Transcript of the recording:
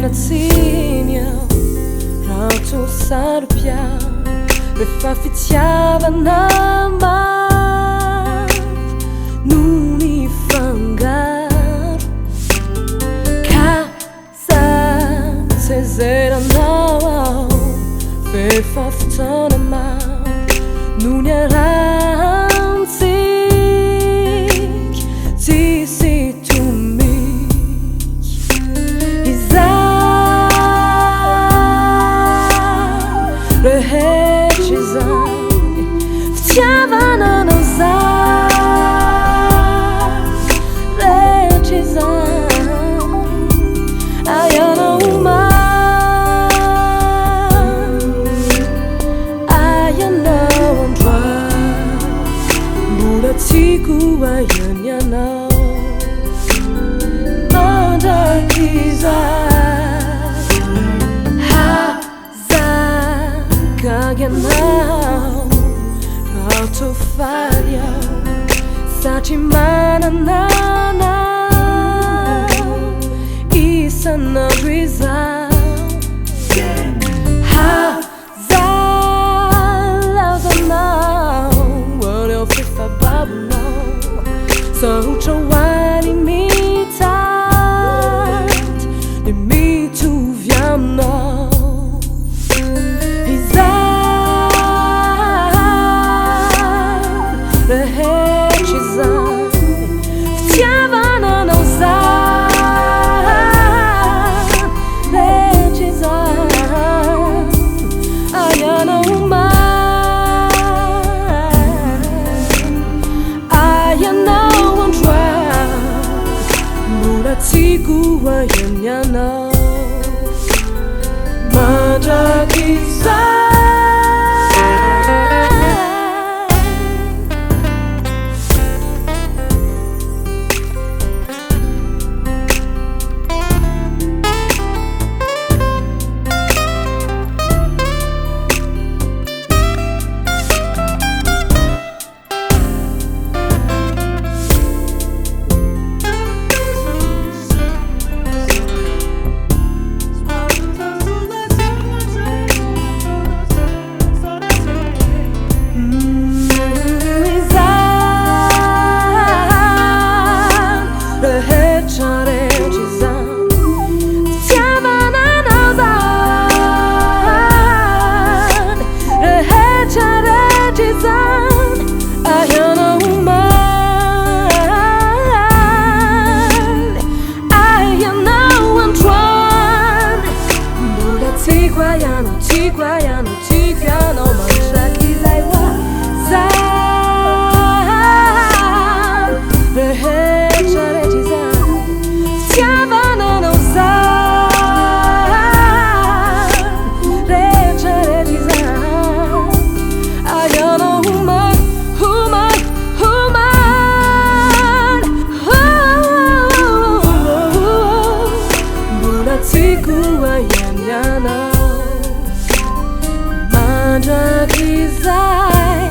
Omena tsiny aho raha toa saro-piaro rehefa fitiavana maro no nifangaro ka za tsy zeranao aho f'efa fotoana maro no niarahantsika tsisy tomika izany rehetra izany fitiavana anao izany rehetra izany aianao omaly aianao androany mbola tiako aiany ianao mandrakizay aza gaga ianao raha toa faly aho satria manana anao isan'andro izaho aza laozanao anao f'efa babonao sarotra ho ahy ny mitady ny mitovy aminao izany rehetra izany fitiavana anao izany rehetra izany aianao omaly aianao androany mbola tiako aiany ianao mandrakizay. Izany rehetra rehetra izany fitiavana anao izany rehetra rehetra izany aianao omaly aianao androany mbola tiako aianao tiako aianao tiako ianao mandrakizay ho ahy izany rehetra rehetra izany fitiavana anao izany rehetra rehetra izany aianao omaly omaly omaly mbola tiako aiany ianao mandrakizay.